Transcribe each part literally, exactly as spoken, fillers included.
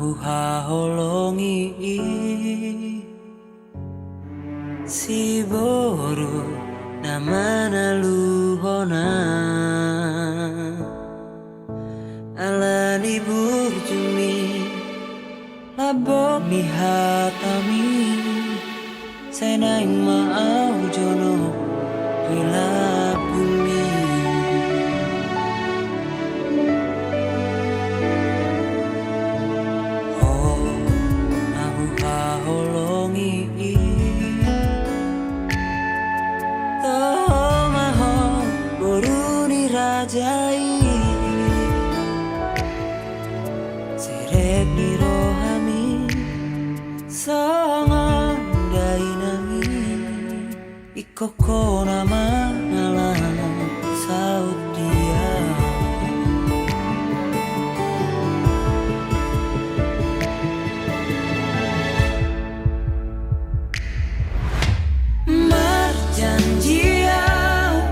Huhaholongi i siboru na manaluhon ahu ala ni burjumi, lambok ni hatami. Sai naeng ma ahu jonok di lambungmi. Ho na huhaholongi i, toho ma ho boru ni raja i. Serep ni rohami songon dainangi, ingkon ho na mangalap saut dia. Marjanji ahu,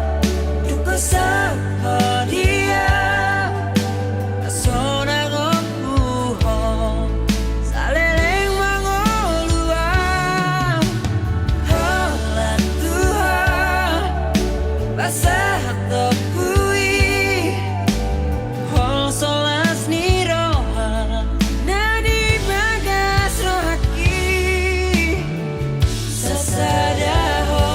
dung husaut ho dia, sonang gompu ho, saleleng mangolu ahu. Holan Tuhan, pasahat toku i, holso las ni roha na di bagas rohangki. Sasada ho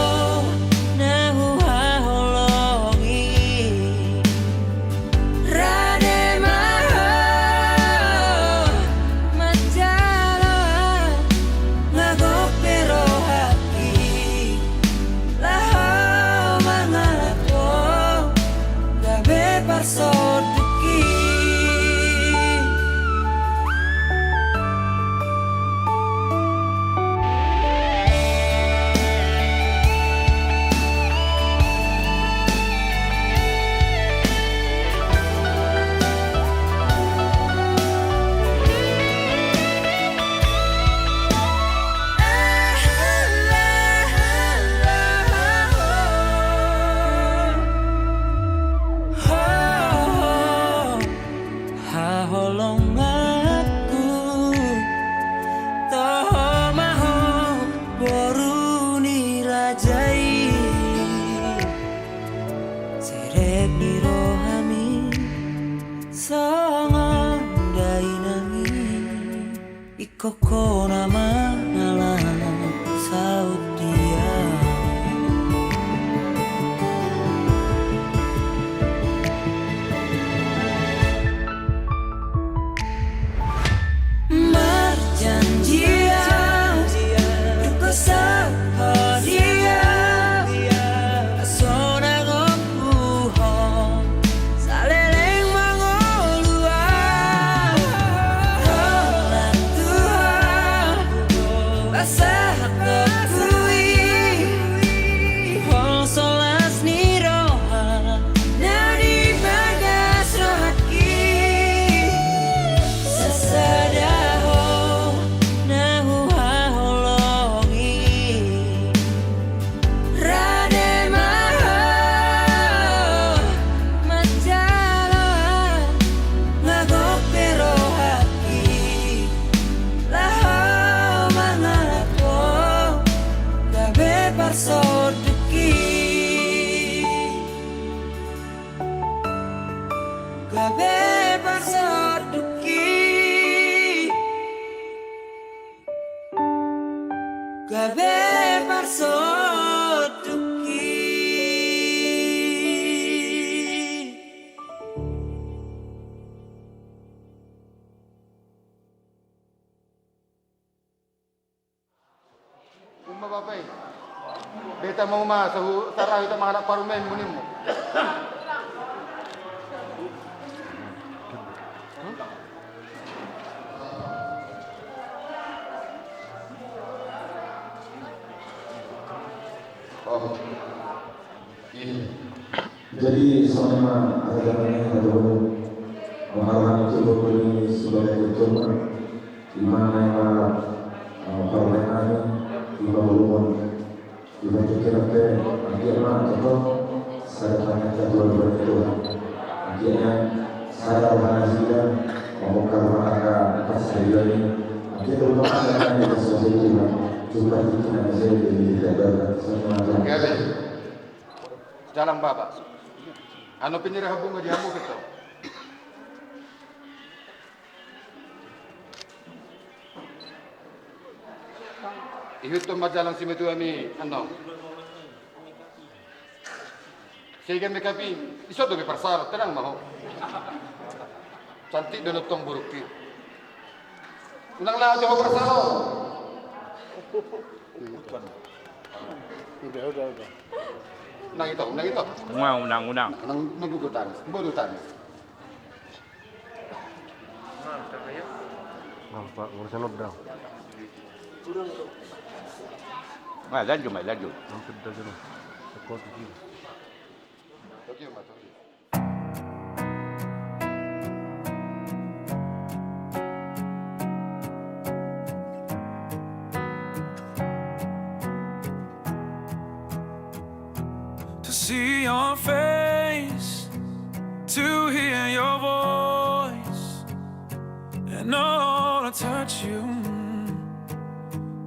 na huhaholongi, rade ma ho manjalo ahu, nga gok pe rohangki. Laho mangalap ho, gabe parsondukki. Haholonganku, toho ma ho boru ni raja i. Serep ni rohami songon dainangi, ingkon ho na mangalap saut dia. Marjanji ahu, dung husaut ho dia, sonang gompu ho, saleleng mangolu ahu. Holan Tuhan, pasahat toku i, holso las ni roha na di bagas rohangki. Sasada ho na huhaholongi, rade ma ho manjalo ahu, nga gok pe rohangki. Laho mangalap ho, gabe parsondukki. Gabe parsondukki. Gabe parsondukki. Uma bapa i. Beta ma uma, sahu tarahu ita mangalap parumaenmu nimmu. Oh. Jadi songon i ma, ajaran ni hata Tuhan, menghargai tubuh beli sebagai ketua, di mana yang, eh, parmainan, di bawah rumah, di bawah pikiran pe, anggiat ma, contoh, sada tangan ketua, di bawah Tuhan. Anggiat ma, sada rohana sida, Oke, jalang baba. Ano pinira habunga di hamu keto. Ihuthon ma jalang simatua mi annon. Sega make up i, ison dope parsalo, tenang ma ho. Cantik do nantong borungki. Unang laho jo ho parsalo. Udah, udah, udah. Unang ito, unang ito. Unang, unang, unang. Unang, unang bodo tangis, bodo tangis. To see your face, to hear your voice, and all to touch you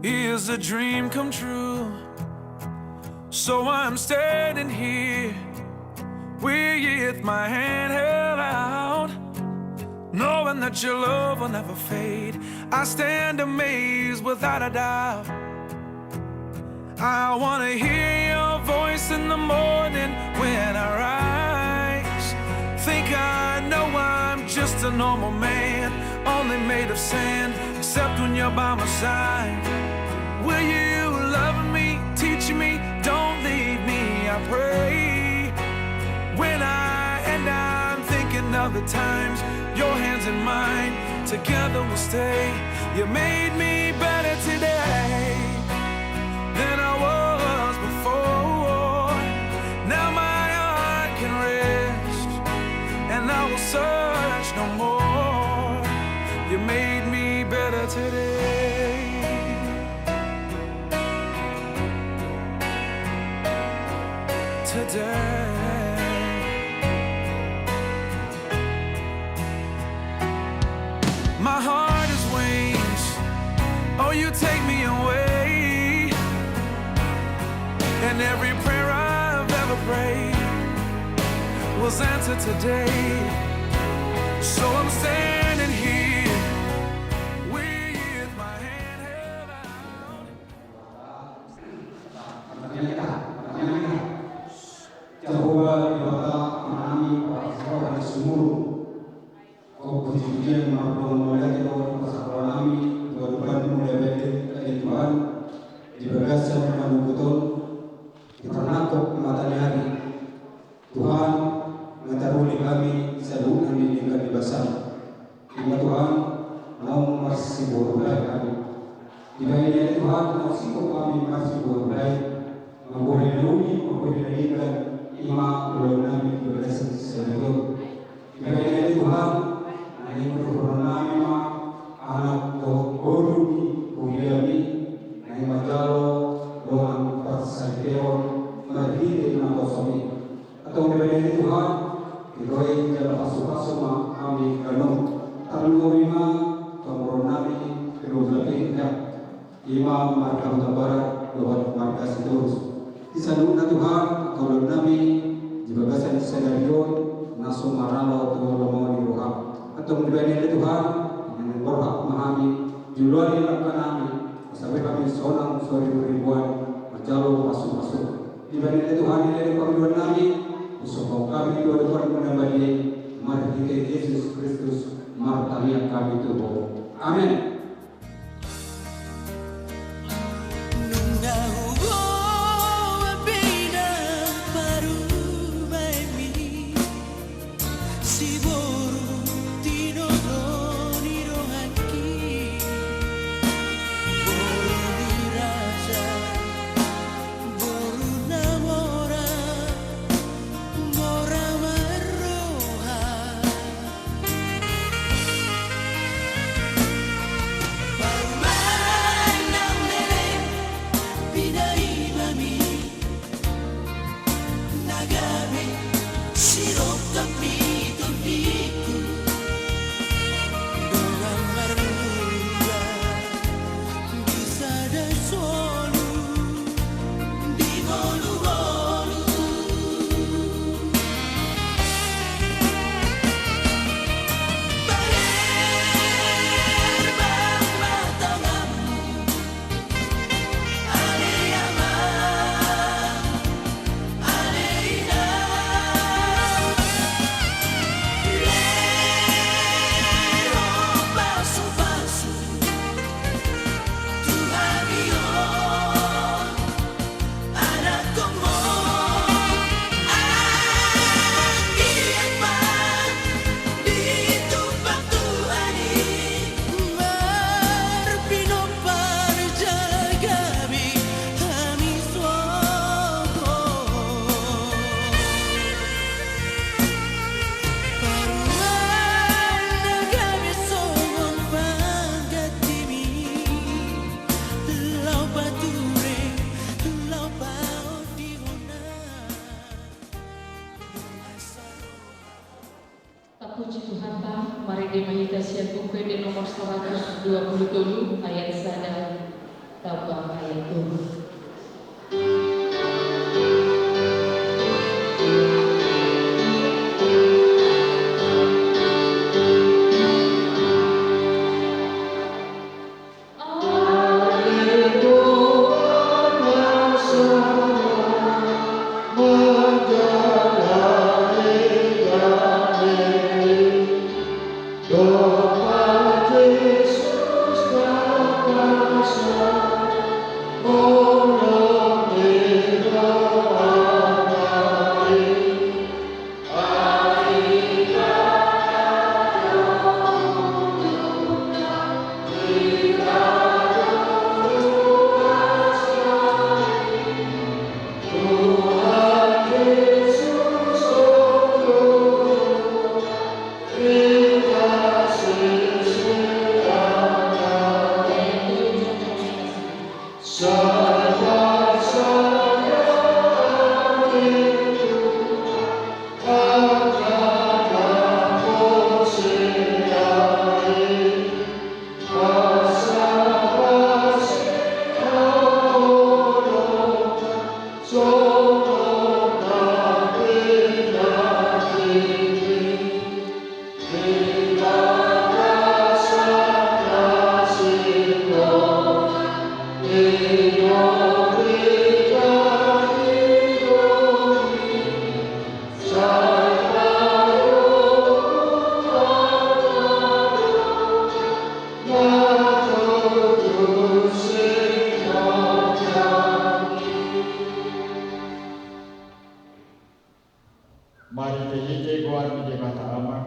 is a dream come true. So I'm standing here with my hand held out, knowing that your love will never fade. I stand amazed without a doubt. I wanna hear your voice in the morning when I rise. Think I know I'm just a normal man, only made of sand, except when you're by my side. Will you love me, teach me, don't leave me, I pray. When I end, I'm thinking of the times your hands in mine, together we'll stay. You made me better today than I was before. Now my heart can rest, and I will search no more. You made me better today. Today. My heart is wings. Oh, you take me away. And every prayer I've ever prayed was answered today. So I'm standing here with my hand held out. Jahowa Debata Amanami, parasi roha ni sumurung. Ho puji-pujian mardongan mauliate do dipasahat rohanami tu adopanMu na badia, ale Tuhan, di bagasan na manggohi on, di parnangkok mata ni ari. Tuhan, nga taruli hami saluhutna di denggan ni basaM. Ima Tuhan, naung marsiboru bae hami. Dibahen i ale Tuhan, naung singkop hami marsiboru bae, mamboan na uli, mamboan na denggan, ima ulaonnami di bagasan sadari on. Dibahen i ale Tuhan, na ingkon dohononnami ma anak dohot boru ni huriaMi, na i manjalo dongan parsaripeon marhite naposam i. Antong dibahen i ale Tuhan, ridoi jala pasu-pasu ma hami ganup. Tarlumobi ma pamoruonnami Kedung Lapinda, ima marga Hutabarat dohot marga Sitorus. Di saluhutna Tuhan, ulaonnami di bagasan sadari on, na so maralo tu lomo ni rohaM. Antong dibahen i ale Tuhan, ingkon borhat ma hami, jumolo di langkanami, asa boi hami sonang soribu-ribuan, manjalo pasu-pasu. Dibahen i ale Tuhan, i ale pangidoannami, husombahon hami tu adopanMu na badia i, marhite Jesus Kristus, martangiang hami tu Ho. Amen. Nunga huboan pe inang parumaenmi, siboru tinodo ni donganki, boru ni raja, boru na mora, mora marroha. Puji Tuhanta, marende ma hita sian Buku Ende nomor saratus dua pulu tolu ayat sada tamba ayat tolu. Marhitehite goar ni Debata Ama,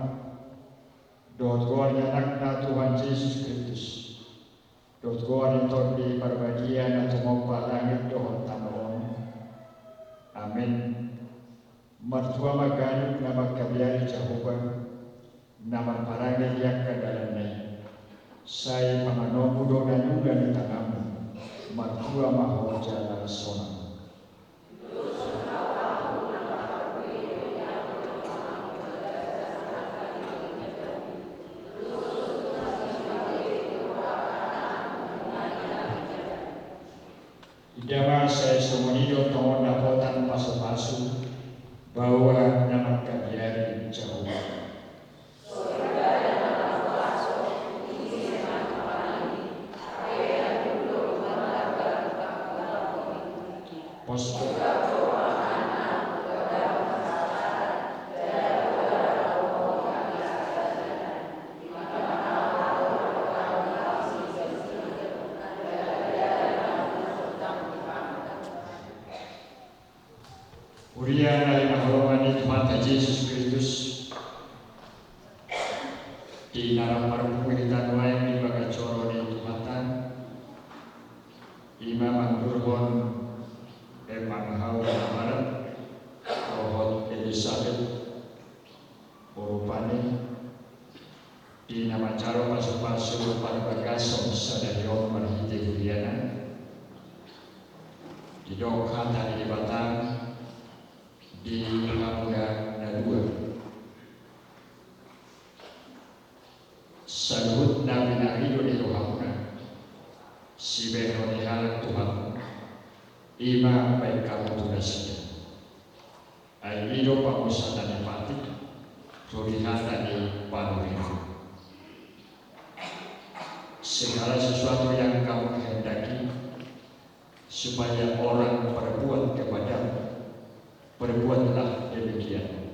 dohot goar ni Anakna Tuhan Jesus Kristus, dohot goar ni Tondi Parbadia na tumompa langit dohot tano on. Amen. Martua ma ganup na mangkabiari Jahowa, na marparange di angka dalanna i. Sai panganonmu do na niula ni tanganmu, martua ma ho jala sonang. Ida ma sai songon i do tongon dapotan pasupasu baoa na mangkabiari Jahowa. Pos. Huria na hinaholongan ni Tuhanta Jesus Kristus, di na rap marpungu di tano aek di bagas joro ni Tuhanta, i ma mandurhon Emang hau na barat, dohot Elisabet, borupani, di na manjalo pasupasu parbagason sadari on marhite huriana, didok hata ni Debata di Hamuna na dua. Saluhut na pinarido ni rohamuna, sibahenon ni halak tu hamu, i ma baen hamu tu nasida. Ai i do pamusatan ni patik, tu hata ni panurido. Segala sesuatu yang kamu kehendaki, supaya orang berbuat kepadamu, perbuatlah demikian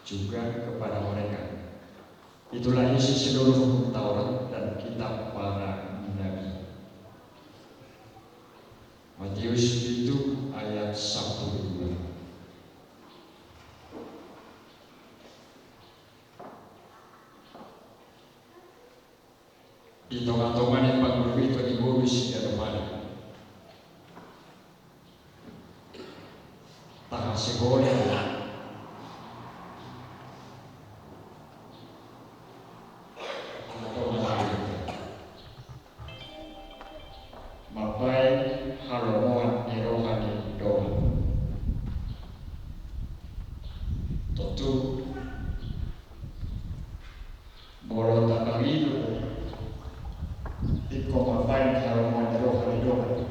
juga kepada mereka. Itulah isi seluruh Taurat dan kitab para nabi. Matius pitu ayat sampulu dua. Di tongatonga ni pangulu i tong i ngolu si Januari. Taha sihol. Mambaen halomoan ni roha ni dongan. Tontu Molo tapangido ingkon mambahen haromuan ni roha ni dongan.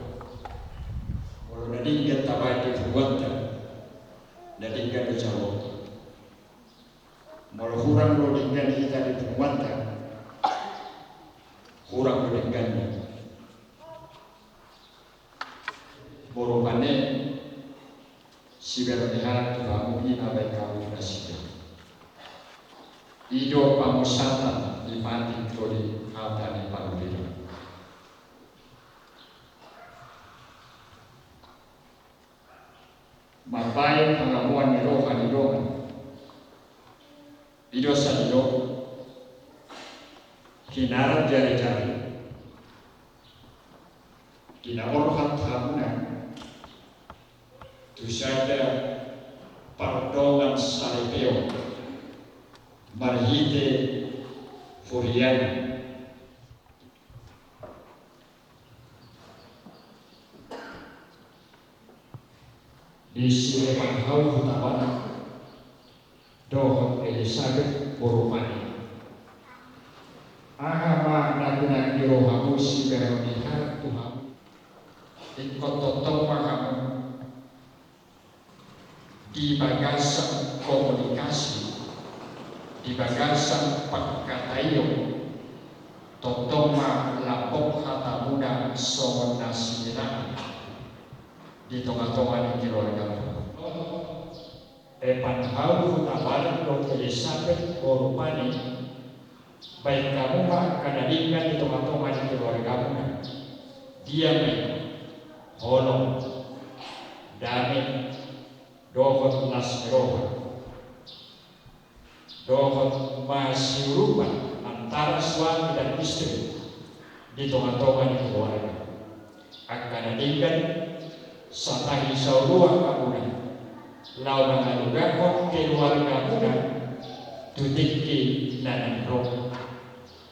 Molo na denggan tabahen di punguanta, na denggan do jalo. Molo hurang do denggan hita di punguanta, hurang do dengganna. Boru Pane, sibereng ni halak tu hamu i na baen hamu tu nasida. I do pamusatan ni patik toli hata ni parulira. Mambahen haromuan ni roha ni dongan. I do sadilo, hinarat jari-jari, hinaorhat hamuna tu sada pardongan saripeon marhite huriana. Di si Epanhau Hutabarat dohot Elisabet boru Pane. Aha ma na pinangido hamu sibereng ni halak tu hamu? Ingkon tongtong ma hamu di bagasan komunikasi, di bagasan pangkataion, tongtong ma lambok hatamuna songon na siniraan di tonga-tonga ni keluargamuna. Epanhau Hutabarat dohot Elisabet boru Pane, baen hamu ma angka na denggan di tonga-tonga ni keluargamuna. Dia ma i? Holong, dame, dohot las ni roha, dohot masiurupan antara suami dan istri di tonga-tonga ni keluarga. Angka na denggan, satahi saoloan hamuna laho mangalugahon keluargamuna tu tingki na naeng ro.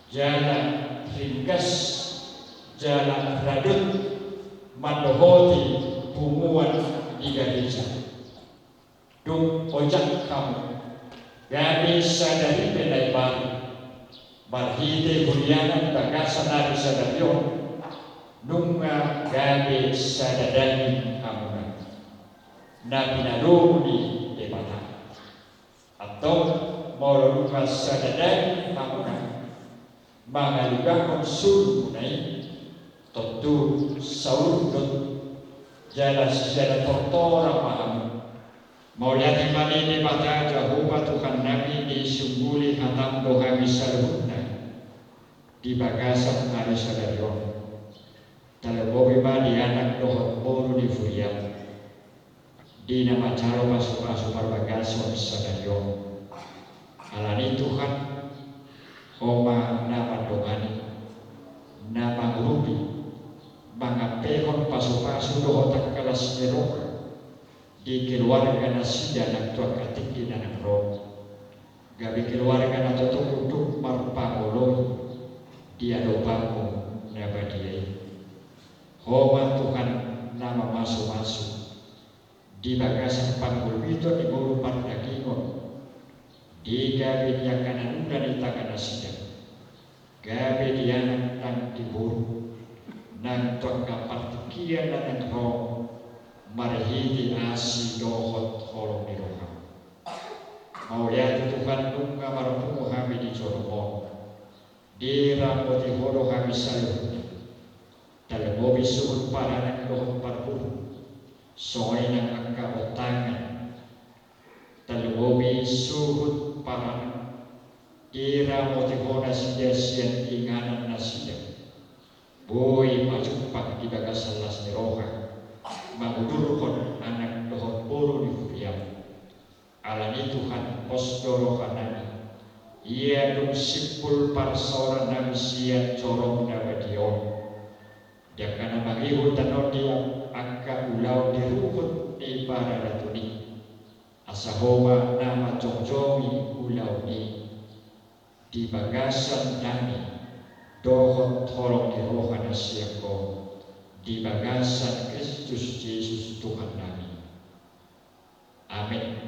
Jala ringgas, jala radot mandohoti punguan di gareja. Dung ojak hamu gabe sada ripe na imbaru marhite huriana di bagasan ari sadari on, nunga gabe sada daging hamuna na pinadomu ni Debata. Antong molo nunga sada daging hamuna mangalugahon suru muna i, tontu saur do jala sijala tortoran ma hamu. Mauliate ma di Debata Jahowa Tuhannami, disungguli hatam do hami saluhutna di bagasan ari sadari on. Tarlumobi ma di anak dohot boru ni huriam di na manjalo pasu-pasu parbagason sadari on. Alani Tuhan, Ho ma na mandongani, na mangurupi, mangampehon pasu-pasu dohot angka las ni roha di keluarga nasida nang tu angka tingki na naeng ro. Gabe keluarga na totop unduk marpangoloi di adopanmu na badia i. Ho ma Tuhan na mamasu-masu di bagasan panggulmiton ni ngolu pardagingon, di gabe ni angka na nunga di tangan nasida, gabe di anak nang di boru, nang tu angka partingkian na naeng ro, marhite asi dohot holong ni roham. Mauliate Tuhan, nunga marpungu hami di jolom on. Diramoti Ho do hami saluhutna. Tarlumobi suhut paranak dohot parboru, songon i nang angka bontangan. Tarlumobi suhut paranak, diramoti Ho nasida sian inganan nasida. Boi pajumpang di bagasan las ni roha mangudurhon anak dohot boru ni huriam. Alani Tuhan, pos do rohanami. Ia dung simpul parsaorannami sian jolom na badia on, di angka na mangihut tano di angka ulaon di ruhut ni paradaton i, asa Ho ma na manjongjongi ulaon i di bagasan dame dohot holong ni roha na sian Ho, di bagasan Kristus Jesus Tuhannami. Amen.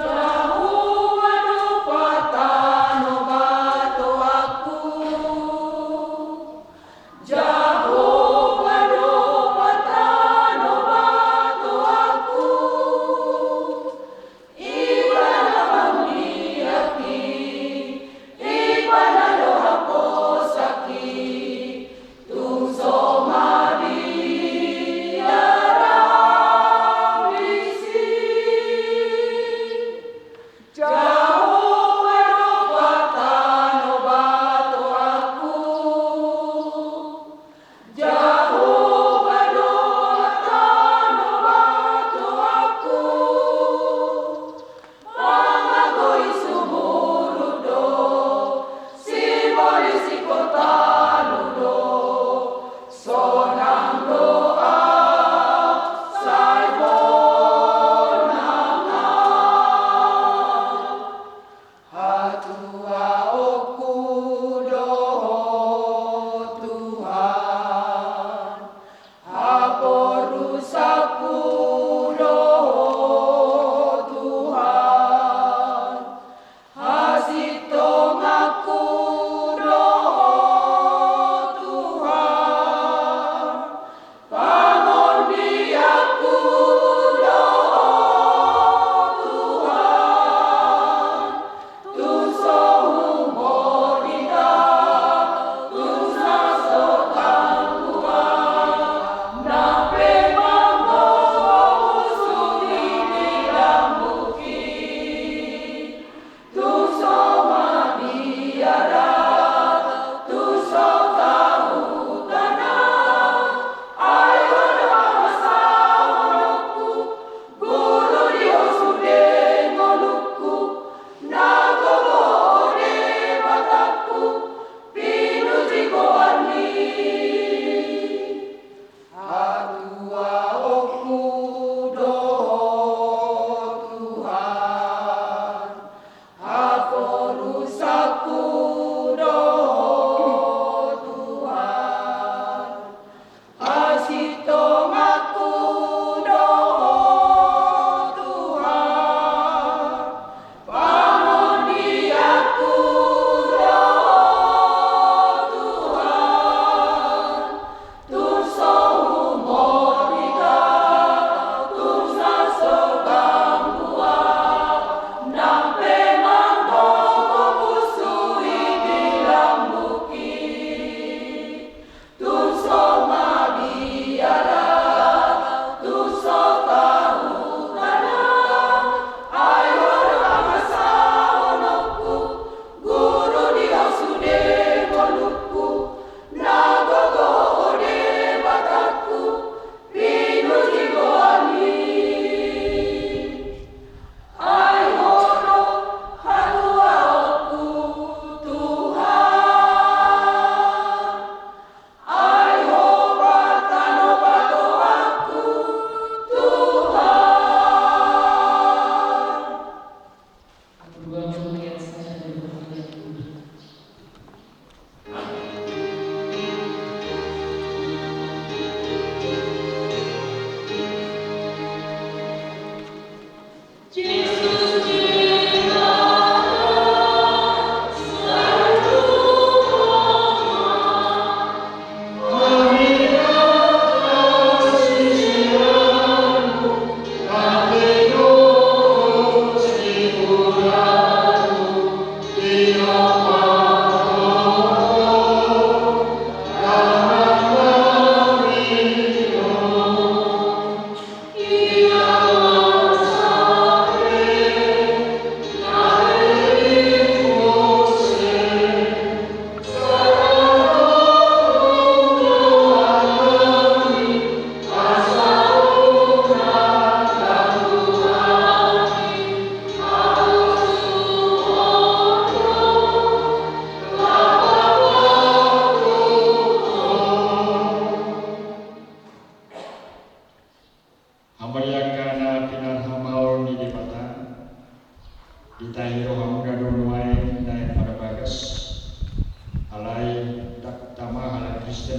Jahowa do patanoba toangku. Jahowa do patanoba toangku. Ibana do hangoluanki, Ibana do haposaki, tung so mardidi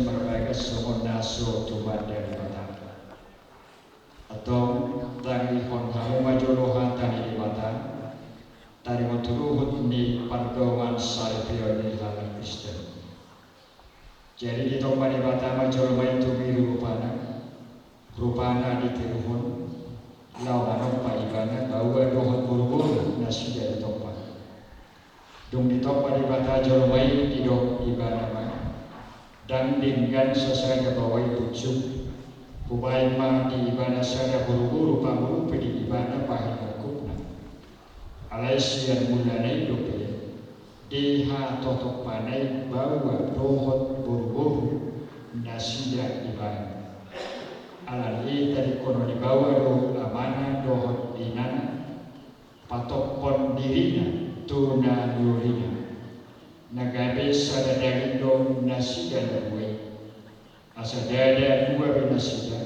marbagas songon na so tumanda Debata. Antong, tangihon hamu ma jolo hata ni Debata, taringot tu luhut ni pardongansaripeon ni halak Kristen. Jadi ditompa Debata ma jolma i tu miru rupana, rupana ditiruhon, laho manompa ibana baoa dohot boruboru nasida ditompa. Dung ditompa Debata jolma i, didok ibana ma, ndang denggan sasada baoa i punjung, hubahen ma di ibana sada boruboru pangurupi di ibana bahen ungkupna. Alai sian mulana i dope, dihatotopana i baoa dohot boruboru nasida ibana. Alani i tadingkonon ni baoa do amana dohot inana, patophon dirina tu na niolina. Na gabe sada daging do nasida na dua i. Asa ndada dua be nasida,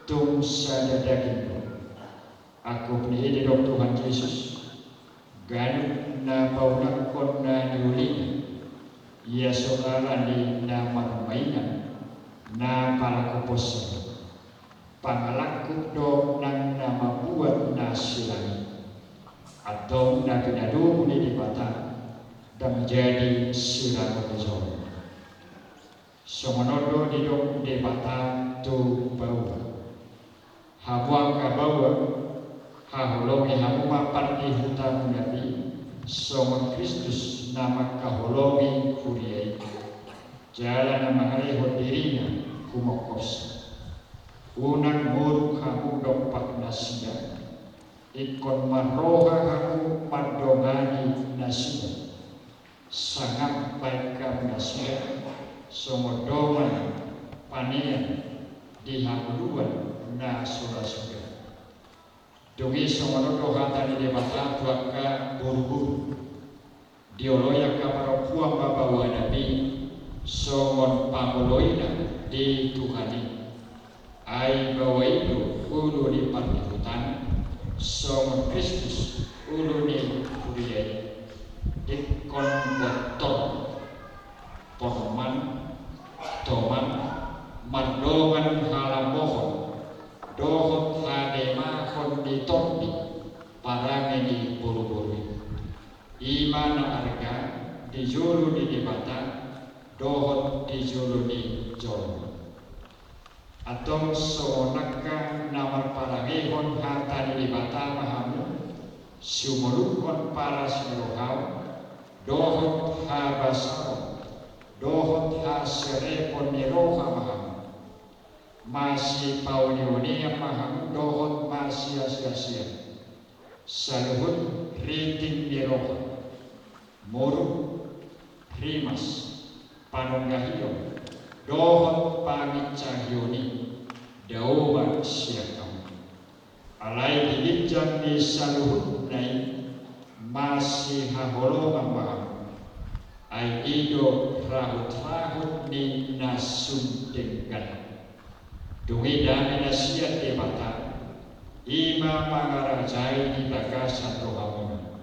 tung sada daging do. Angkup ni i didok Tuhan Jesus, ganup na paulakkon na niolina, ia so ala ni na marmainan, na palaku posan. Pangalangkup do nang na mambuat na silang i. Antong na pinadomu ni Debata, ndang jadi sirangon ni jolma. Songon on do didok Debata tu baoa. Hamu angka baoa, haholongi hamu ma pardihutamuna be, songon Kristus na mangkaholongi huria i. Jala na mangalehon dirina humongkopsi. Unang muruk hamu dompak nasida, ingkon marroha hamu mandongani nasida. Sangap baen hamu nasida, songon dongan panean di hangoluan na so ra suda. Dung i songon on do hata ni Debata tu angka boruboru. Dioloi angka parompuan ma baoana be, songon pangoloina di Tuhan i. Ai baoa i do ulu ni pardihutan, songon Kristus ulu ni huria i. Ingkon bontor, ponoman, toman, mardongan halamohon dohot hademahon ni tondi parange ni boruboru i. I ma na arga di jolo ni Debata dohot di jolo ni jolma. Antong songon angka na marparangehon hata ni Debata ma hamu, siumolukkon paras ni rohaon, dohot habasaon, dohot haserepon ni roha ma hamu. Masipaoneonean ma hamu dohot masiasiasian. Saluhut riting ni roha, muruk, rimas, panunggahion, dohot pangincahion i, dao ma sian hamu. Alai di ginjang ni saluhutna i, masihaholongan ma hamu. Ai i do rahutrahut ni na sun denggan. Dung i dame na sian Debata, i ma mangarajai di bagasan rohamuna.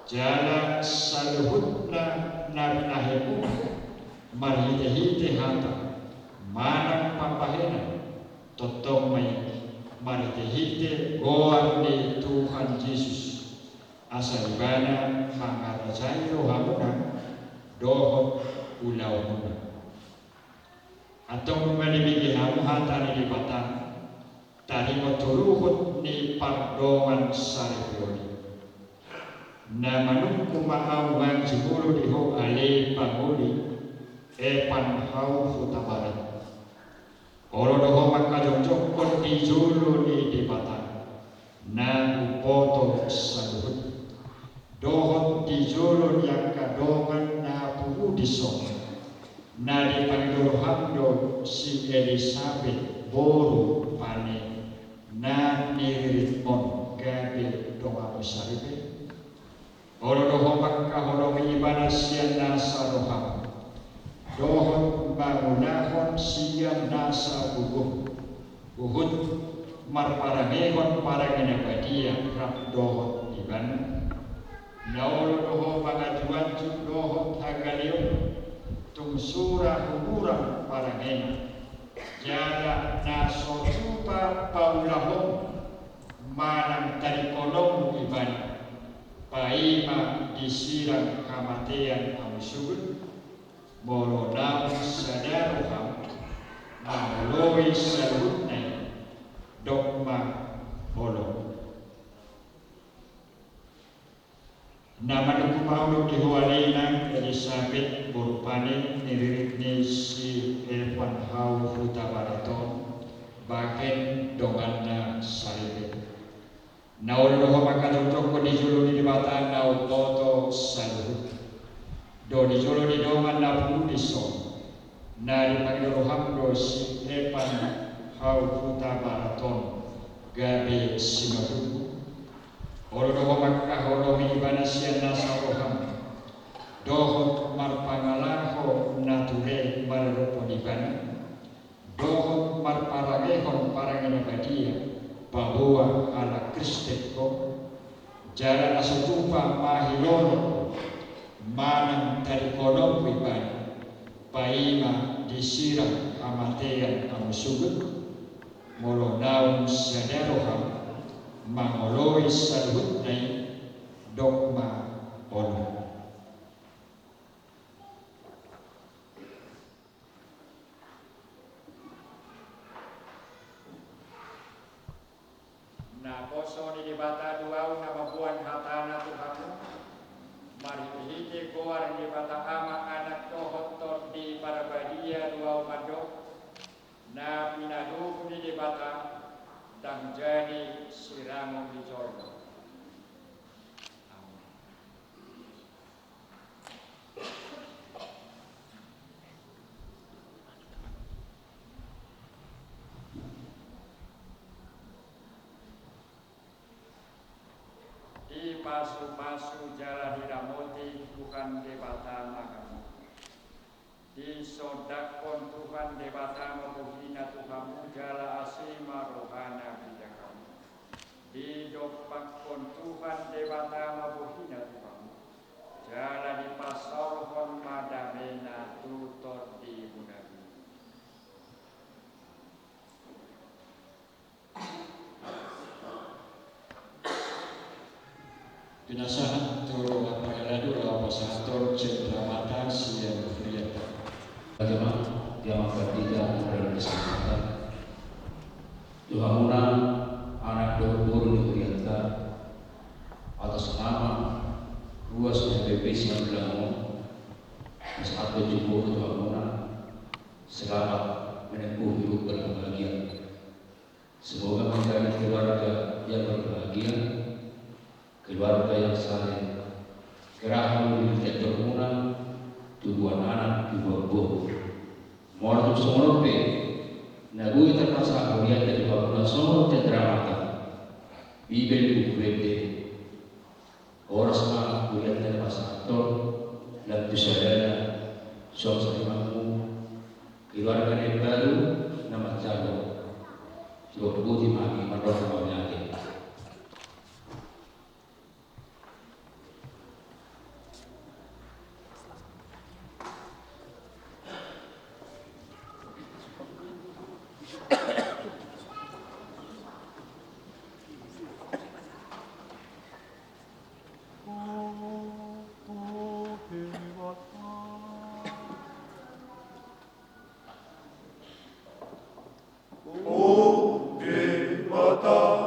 Jala saluhutna na binahenmuna marhitehite hata manang pambahenan, tongtong ma i marhitehite goar ni Tuhan Jesus, asa Ibana mangarajai rohamuna dohot ulaonmuna. Antong nunga dibege hamu hata ni Debata, taringot tu luhut ni pardongansaripeon i. Na manungkun ma ahu manjumolo di ho ale pangoli, epan hau hutabarat. Olo do ho mangkajongjongkon di jolo ni Debata, na umboto saluhut. Dohot di jolo ni angka dongan na pudison, na dipangido roham do si Elisabet boru pane na niriritmon gabe donganmu saripe. Olo do ho mangkaholongi ibana sian nasa roham, dohot mangulahon sian nasa gogo, huhut marparangehon parange na badia rap dohot ibana. Na olo do ho mangajuanju dohot hagaleon, Tung sura hurang parangena, jala na so tupa paulahonmu manang tadingkononmu ibana, paima disirang hamatean hamu suhut, molo naung sada roham mangoloi saluhutna i, dok ma olo. Na mandok hupangolu di ho ale inang Elisabet, boru pane ni ririt ni si Evan Hau Hutabarat on, bahen donganna saripe. Na olo do ho manghatongtong di jolo ni Debata na umboto saluhut, do di jolo ni dongan na pungu dison, na dipangido roham do si Evan Hau Hutabarat on gabe sinodungmu. Olo do ho mangkaholongi ibana sian nasa roham, dohot marpangalaho na ture maradophon ibana, dohot marparangehon parange na badia paboa halak Kristen ho. Jala na so tupa mangoloi manang tadingkononmu ibana, paima disirang hamatean hamu suhut, molo naung sada roham mangoloi saluhutna i, dok ma olo. Naposo ni Debata do ahu na mamboan hatana tu hamu, marhitehite goar ni Debata Ama, Anak dohot Tondi Parbadia do ahu mandok, na pinadomu ni Debata ndang jadi sirangon ni jolma. Amen. Dipasupasu jala diramoti Tuhan Debata ma hamu. Disondangkon Tuhan Debata ma bohina tu hamu jala asi ma rohana mida hamu. Didompakkon Tuhan Debata ma bohina tu hamu jala dipasaorhon ma damena tu tondimuna. Pinasahat tu dongan parhalado laho pasahathon cendramata sian hurianta. Jamaah, jamaah pardita, hurianta. Tu hamuna anak dohot boru ni hurianta, atas nama ruas H P P Simalungun, pasahathon jumbo tu hamuna, selamat menempuh hidup berbahagia. Semoga menjadi keluarga yang berbahagia, keluarga yang saleh. Gerahan di kantormuna, tubuan anak, tubuan boru. Molo tung songon on pe na boi tarpasahat hurianta tu hamuna songon cendramata, Bibel, Buku Ende, horas ma hurianta na pasahathon, lam tu sadana suang sarimamu, keluarga na imbaru na manjalo. Boti ma hami marroha mauliate. O Debata,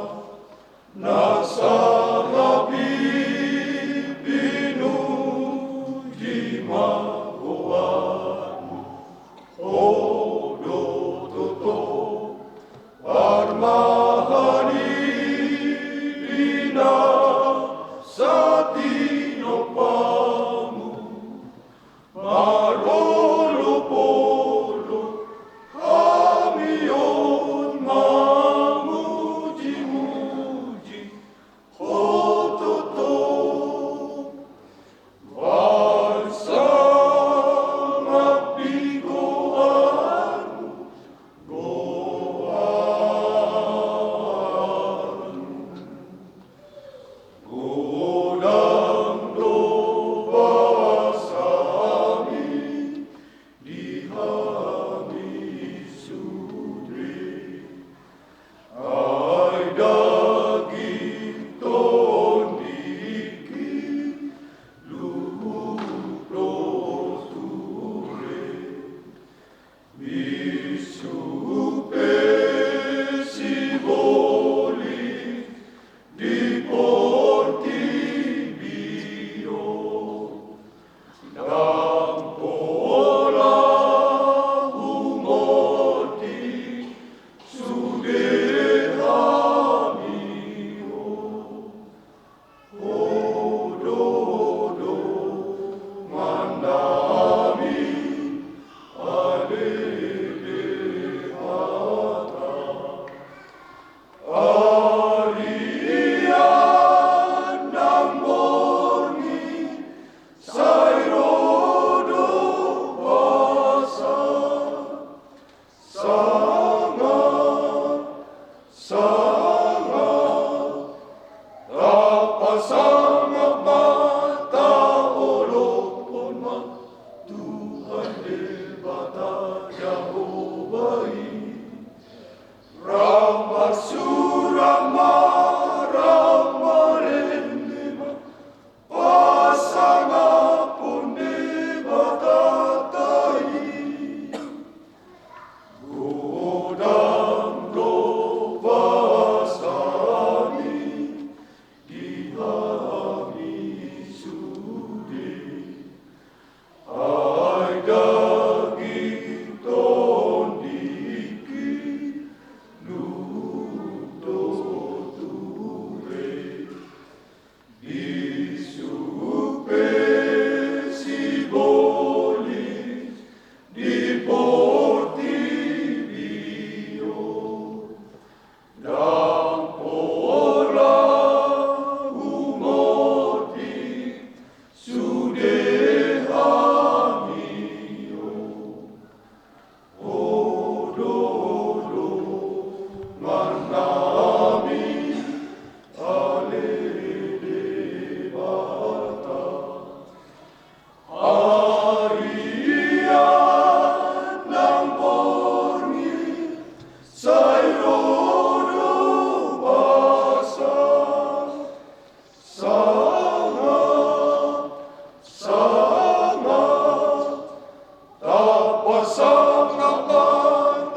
Pasangap ma,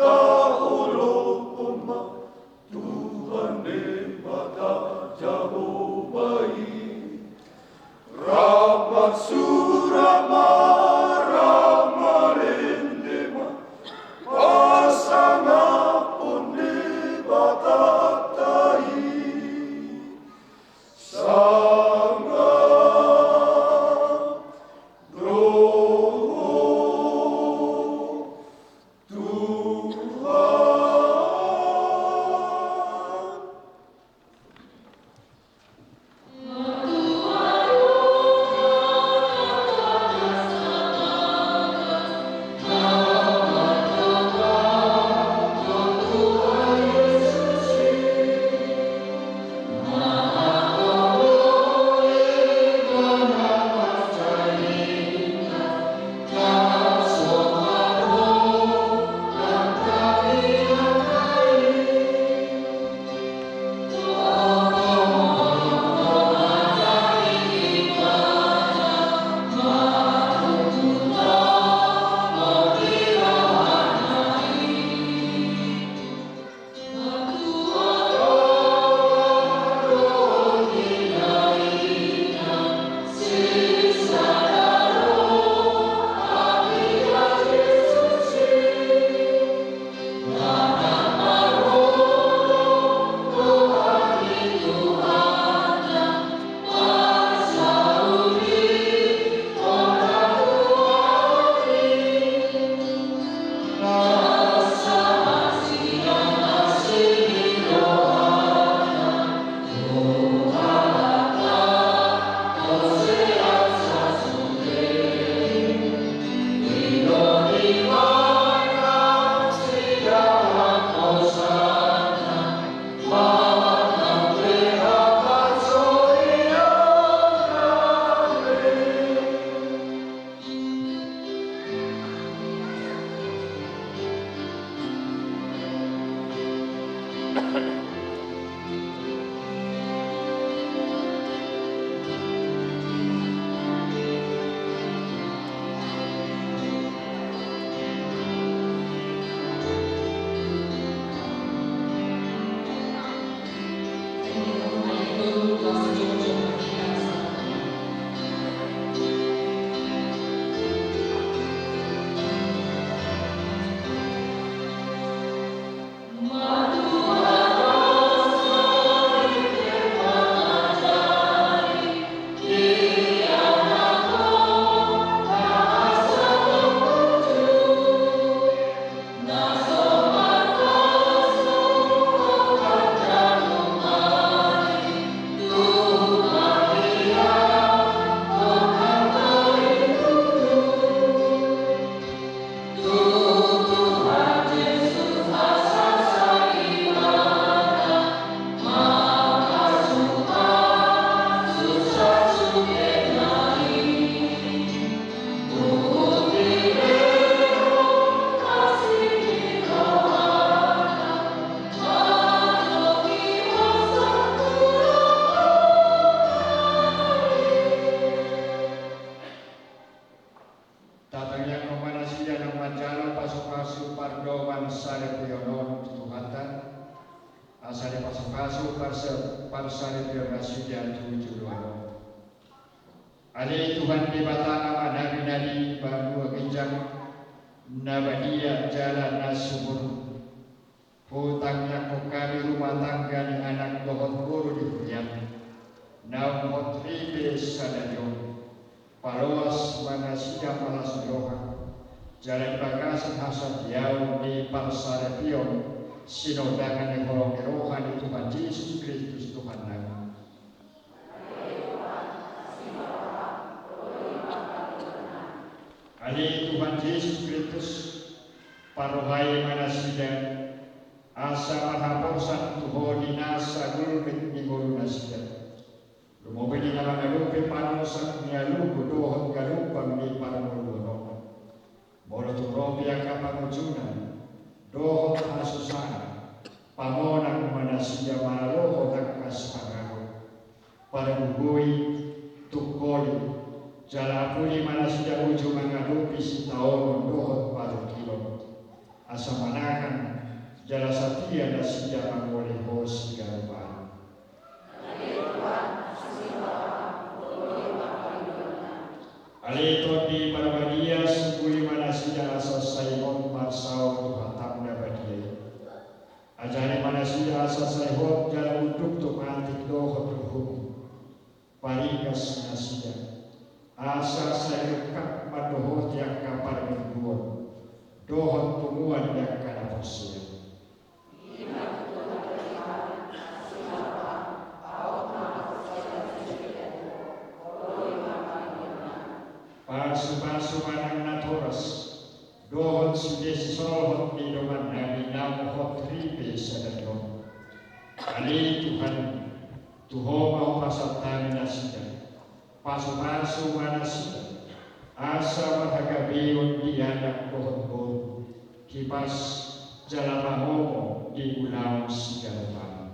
taolophon ma Tuhan Debata Jahowa i. Rap marsurak ma, rap marende ma, pasangaphon Debatanta i. Sangap do Ho, Tuhan. Tatangianghon ma nasida naung manjalo pasupasu pardongansaripeon on tu Tuhanta, asa dipasupasu parsa-, parsaripeon nasida tu joloan on. Ale Tuhan Debata, Ama nami na di banua ginjang, na badia jala na sumurung, hutangianghon hami rumah tangga ni anak dohot boru di huriaM, naung hot ripe sadari on. Paloas ma nasida marlas ni roha, jala di bagasan hasatiaon ni parsaripeon, sinondangan ni holong ni roha ni Tuhan Jesus Kristus Tuhannami. Ale Tuhan Jesus Kristus, parrohai ma nasida, asa marhaposan tu Ho di nasa gulmit ni ngolu nasida. Lumobi di na mangadopi panosak ni aluhu dohot galumbang ni parngoluon on. Molo tung ro pe angka pangujungna dohot hasusaan, pamonang ma nasida manalohon angka sipanganon. Pargogoi, tungkoli, jala apuli ma nasida uju mangadopi sitaonon dohot parutusan. Ia nasida mangoli Ho siganup ari. Ale Tondi Parbadia, sungkuli ma nasida asa sai hot marsaor tu hataM na badia i. Ajari ma nasida asa sai hot jala unduk tu matik dohot tu uhum. Paringas nasida asa sai rungkap mandohoti angka parmingguon dohot punguan ni angka na porsea. Pasupasu ma nang natoras dohot sude sisolhot ni dongannami naung hot ripe sadari on. Ale Tuhan, tu Ho ma hupasahat hami nasida. Pasupasu ma nasida asa marhagabeon di anak dohot boru, hipas jala mahomo di ulaon siganup ari.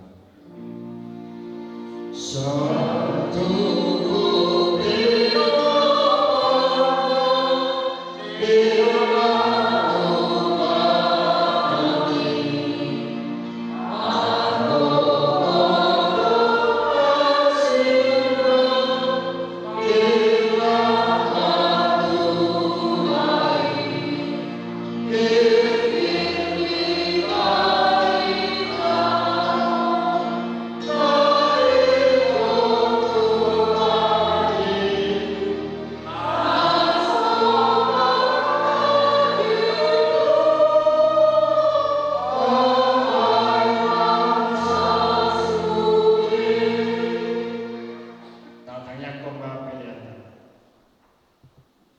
Tatangiangkon ma peleanta.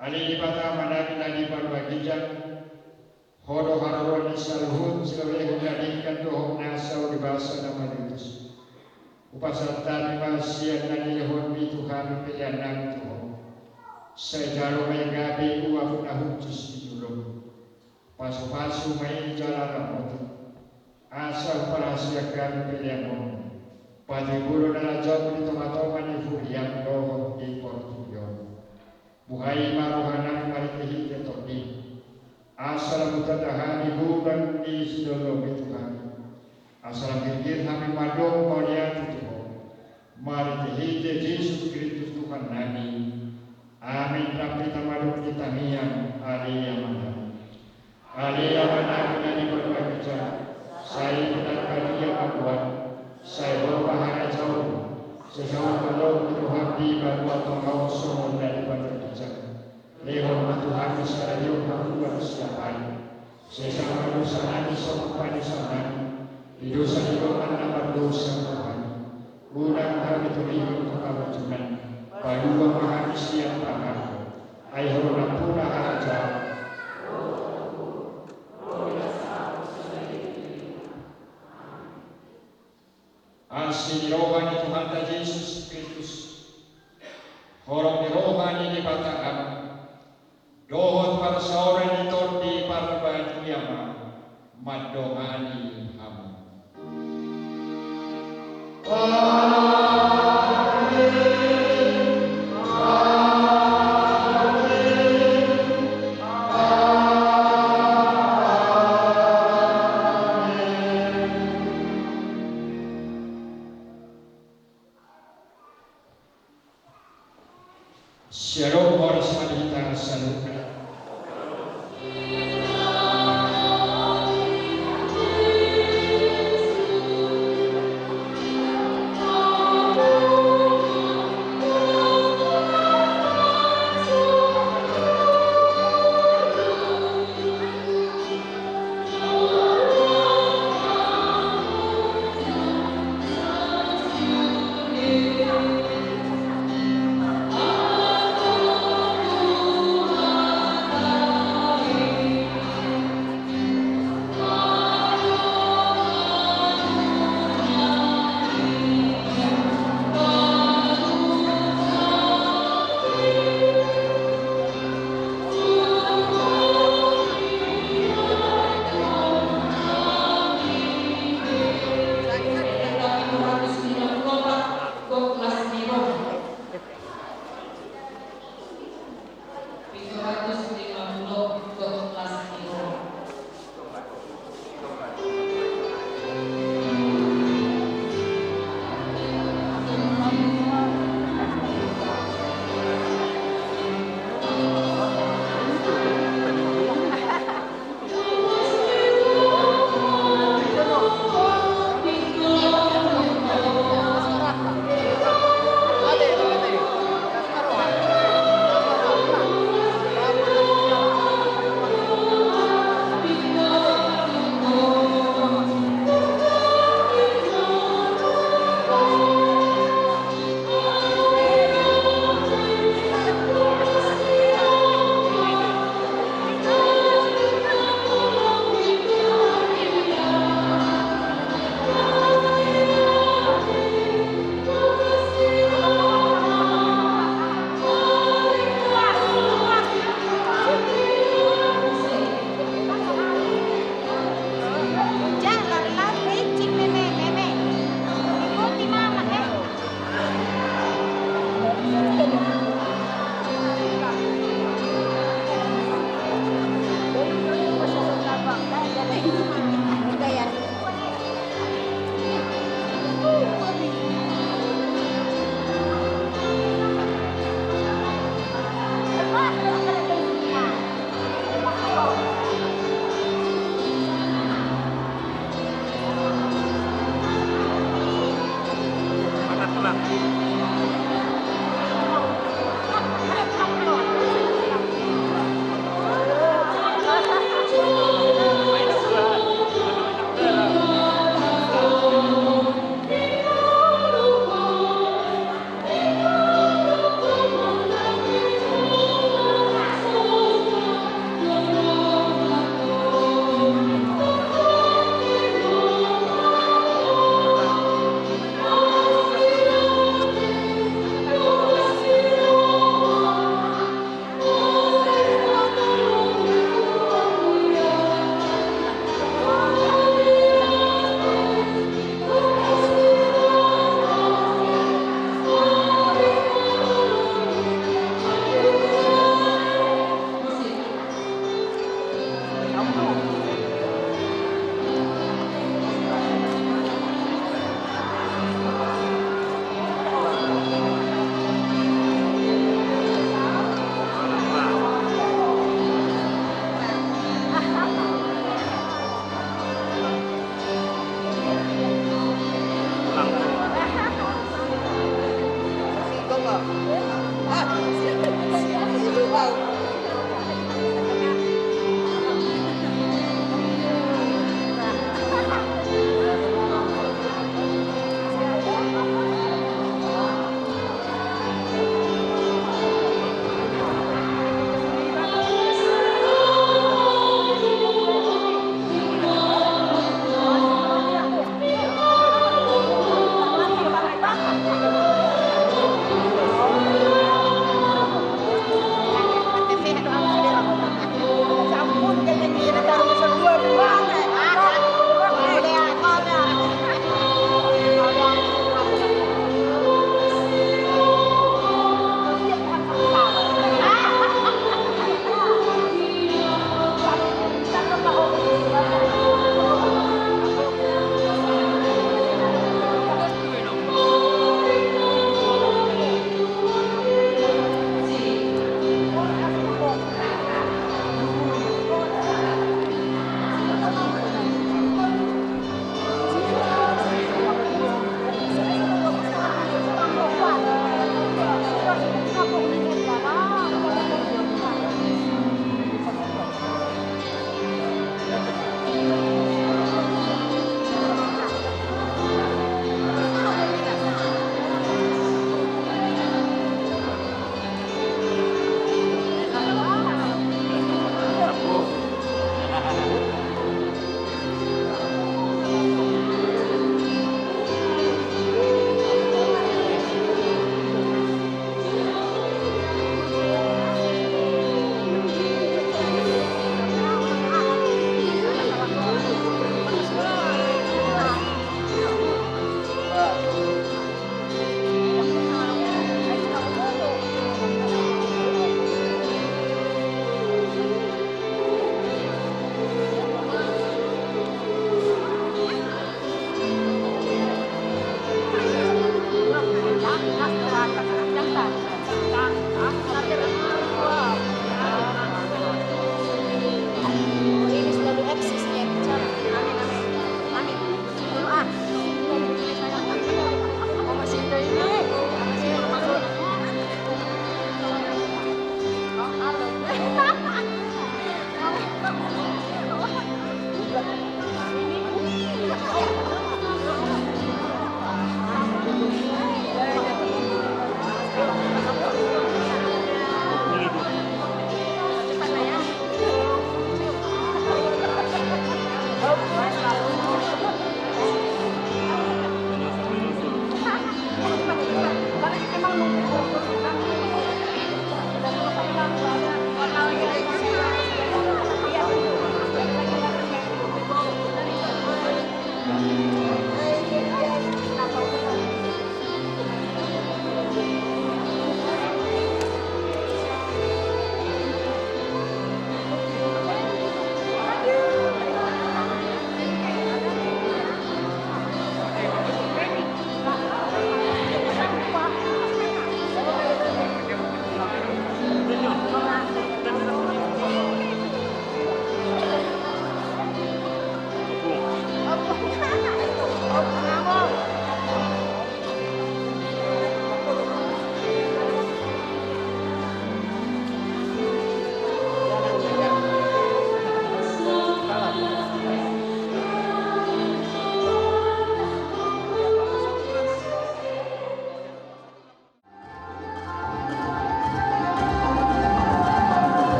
Ale Debata Amanami na di parbadia, Ho do haroroan ni saluhut silehon na denggan dohot nasa di basa na maliutus. Hupasahat hami ma sian na nilehonMi tu hami peleannami tu Ho. Sai jalo ma i gabe uap na hushus di joloM. Pasupasu ma i jala ramoti, asa huparhaseang hami pelean on, patimbulhon na lajaon di tongatonga ni huriaM dohot di portibi on. Buhai ma rohanami marhitehite TondiM, asa lam hutanda hami gurang ni sinondongMi tu hami, asa lam girgir hami mandok mauliate tu Ho, marhitehite Jesus Kristus Tuhannami. Amin. Rap hita mandok di tangiang. Ale Amanami. Ale Amanami na di parbadia, sai pinarbadia ma goarMu, sai hot ma harajaonMu, sai saut ma lam di rohaM di banua tonga on songon na di parbadia. Lehon ma tu hami sadari on hangoluan siapari. Sesa ma dosanami songon panesanami di dosa ni dongan na mardosa tu hami. Unang hami togihon tu pangunjunan, palua ma hami sian pangago. Ai Ho do nampuna harajaon. Asi ni roha ni Tuhanta Jesus Kristus, holong ni roha ni Debata Ama, dohot parsaoran ni Tondi Parbadia ma mandongani hamu. Syalom, horas ma di hita saluhutna.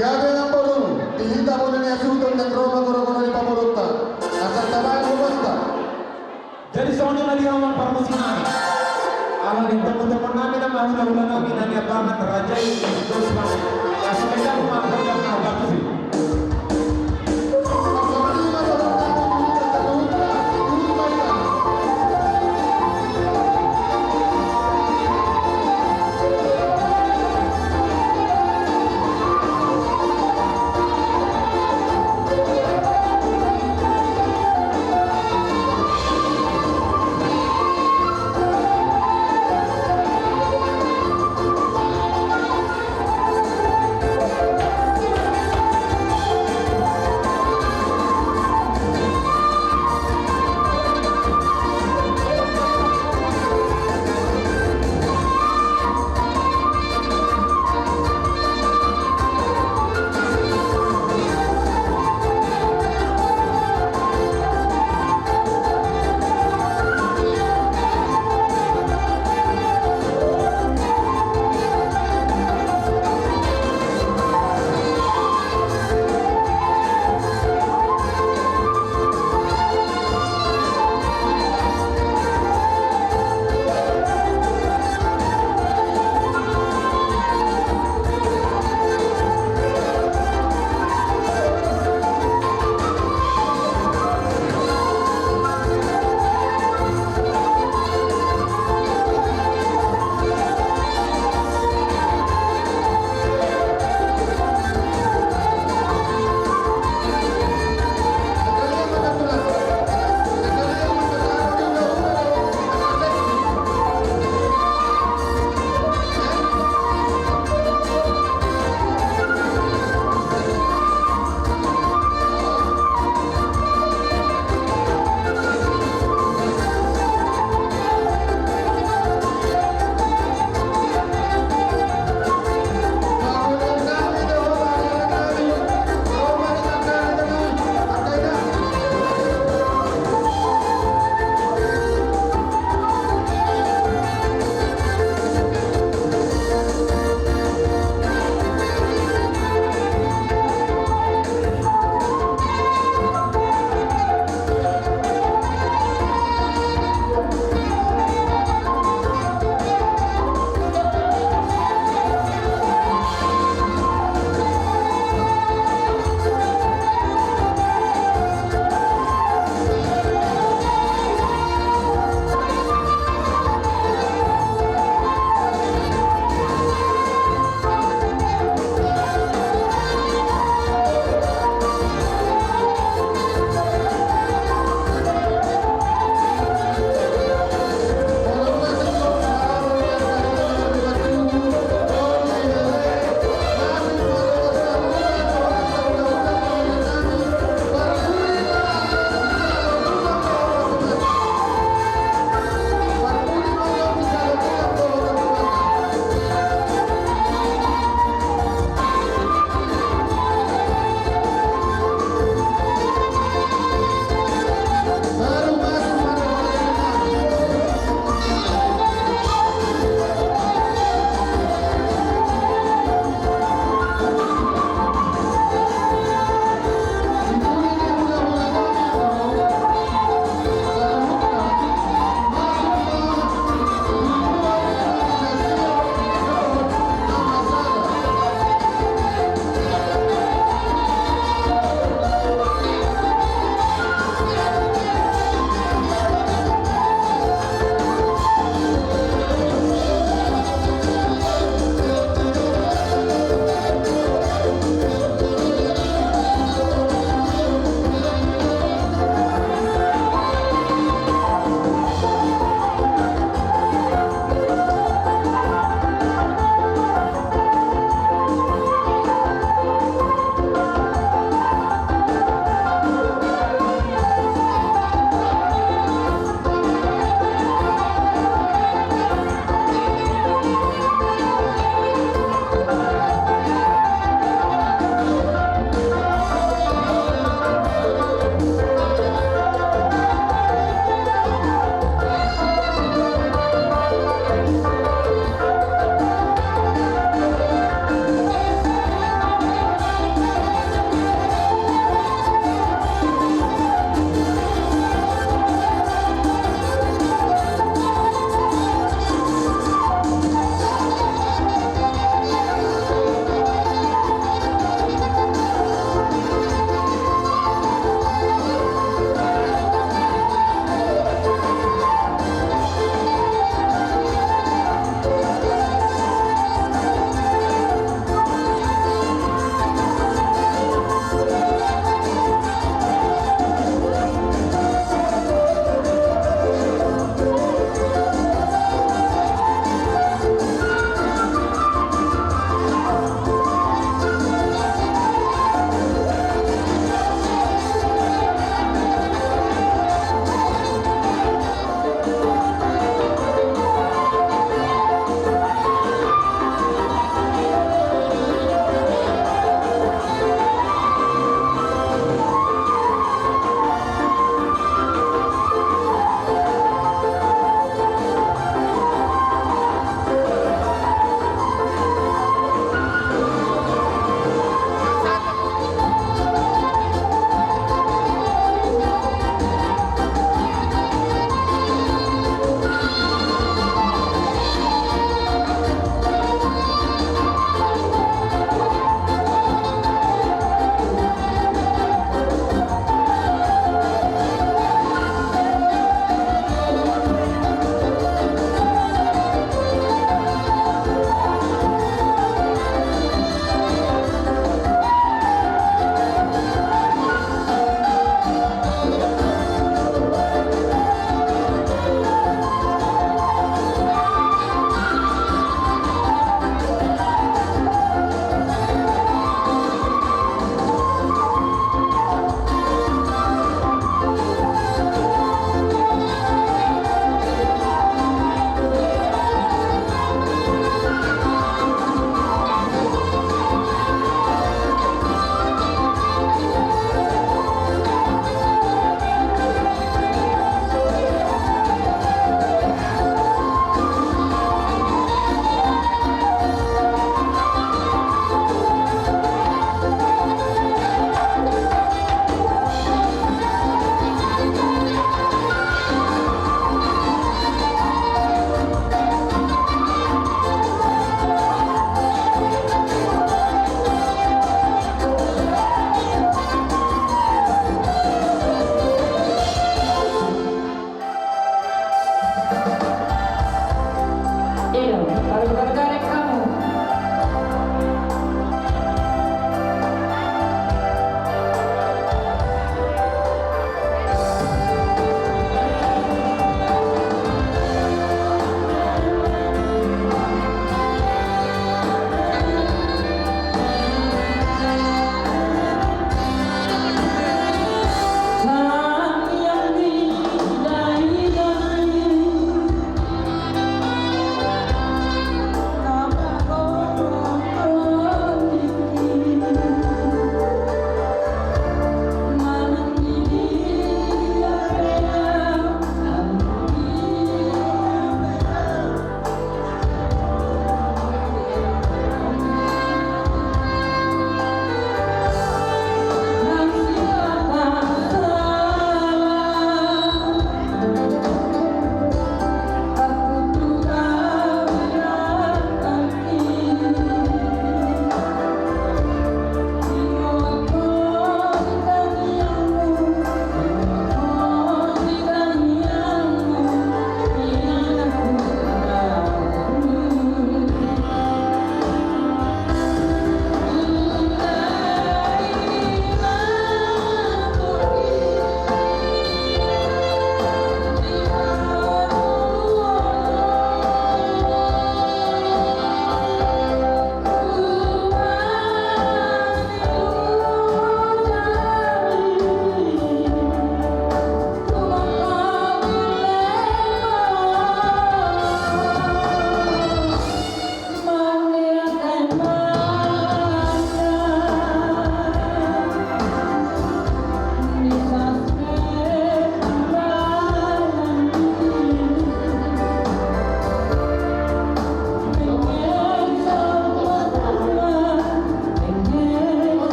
Gabe namboru, di hita bona ni hasuhuton nang ro ma goro-goro ni pamoruonta. Asa tabaen hobasta. Jadi songon i ma di hamu parmusiknami. Ala ni tombu-tombunami na mahula-hula nami na niambangan raja i dos nami.